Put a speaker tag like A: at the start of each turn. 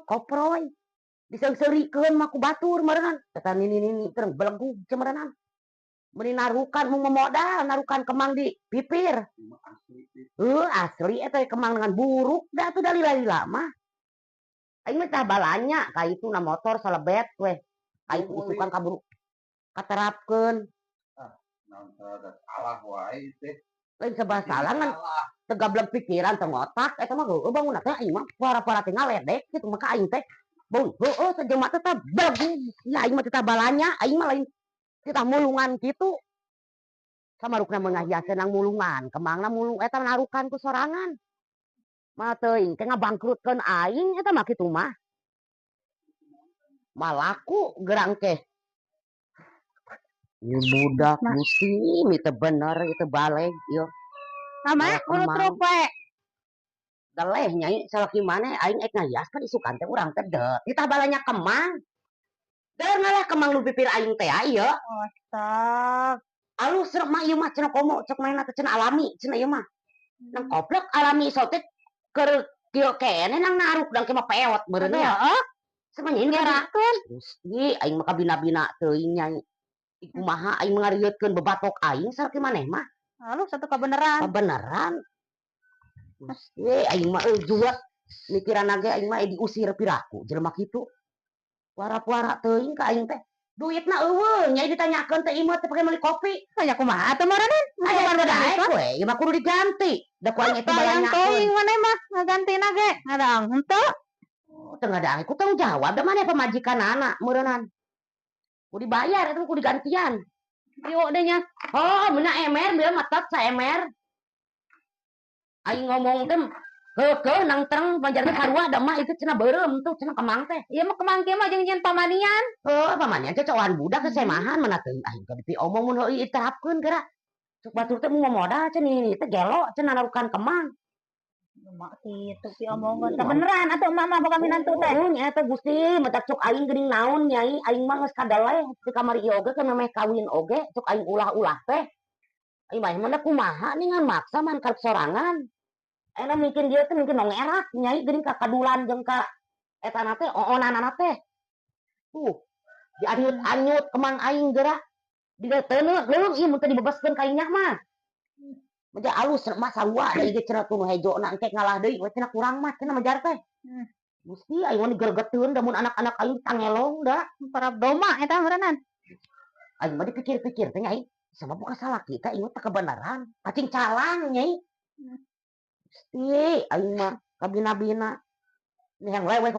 A: Koproy. Diseung-seurikeun mah ku batur meureunnan. Eta nini-nini teh belegug meureunnan. Meuni narukan mung memodal narukan kemang di pipir. Heuh, asli eta kemang dengan buruk da atuh da lila-lila mah. Aing mah tah balanya ka itu na motor salebet weh. Ka itu isukan kaburu katerapkeun.
B: Ah, naon salah wae teh.
A: Lain serba salah ngan teu gablek pikiran, teu ngotak eta mah. Heueuh, bangun teh aing mah puara-puara teh ngaledek kitu maka aing teh. Bung, heueuh, sajelema teh tah belegug. Ya aing mah teh balanya, aing mah lain kita mulungan kitu. Samarukna mun ngahiaskeun nang mulungan, kemangna mulung eta narukan ku sorangan. Mah teuing teh ngabangkrutkeun aing eta mah kitu mah. Malaku gerang teh. Ieu budak Gusti, mi teu bener ieu teh baleg ieu.
C: Sama
A: Malah
C: urut we.
A: Deleh, Nyai, salaki maneh aing ek ngahiaskeun isukan teh urang teh deut. Ditah balanya kemang. Deur ngalah kemang nu pipir aing teh ieu.
C: Astag.
A: Alus cenah mah ieu mah cenah, komo cek manehna teh cenah alami cenah ieu mah. Nang koplok alami sote keur kieu keneh nang naruk dang mah peot meureun nya.
C: Heeh.
A: Samanya ini
C: Ngerakeun.
A: Gusti, aing mah kabina-bina teuing, Nyai. Kumaha aing ngarieutkeun bebatok aing salaki maneh mah.
C: Alus atuh kabeneran.
A: Kabeneran. Gusti, aing mah euy juet mikiranna ge aing mah diusir piraku jelema kitu. Puara-puara teuing ka aing teh. Duitna euweuh, Nyai, ditanyakeun teh ieu teh pake meuli kopi.
C: Aya kumaha atuh meureunnan?
A: Aya mah daek we, ieu mah kudu diganti. Da ku aing eta
C: Bayang
A: balanyakeun.
C: teuing maneh mah ngagantina ge. Ngadang henteu.
A: Oh, teu ngadaang ku tanggung jawab da maneh pamajikanana meureunnan. Kudu dibayar eta kudu digantian.
C: Yuk deh nya.
A: Oh, meuna emer bieu mah tet saemer. Aing ngomong teh keukeuh nang tereng banjarna sarua da mah itu cenah beureum tuh cenah kemang teh.
C: Ieu mah kemang kieu mah jeung jeung pamanian.
A: Heuh, pamanian cocokan budak teh semahan mana teuing aing teh dipiomong mun heueuh diterapkeun geura. Cuk batur teh mun modal cenah ini teh gelo cenah narukan kemang.
C: Emak kitu piomongan. Kabeneran atuh emak mah boga minantu teh.
A: Heeh, nya eta Gusti, matak cuk aing geuning naon, Nyai, aing mah geus kadaleh di kamari ieu oge kan memeh kawin oge cuk aing ulah-ulah teh. Aing mah mana kumaha nih ngan maksa man karep sorangan. Enak mungkin dia teh mungkin nongerak, Nyai, geuning ka kadulan jeung ka etana teh oonanana teh. Tuh, dianyut-anyut kemang aing geura. Dileuteuneun leuleung ieu mun teu dibebaskeun ka inyah mah. Meja alus mah sarua deui ge cenah tuh nu hejona engke ngalah deui we cenah kurang mah cenah mejar teh. Gusti, aing mah digergeteun da mun anak-anak aing tangelong da.
C: Parab doma eta meureunnan.
A: Aing mah dipikir-pikir teh, Nyai, sama bukan salah kita ieu teh kebenaran. Kacing calang, Nyai. Gusti, aing mah kabina-bina. Nih yang lewe.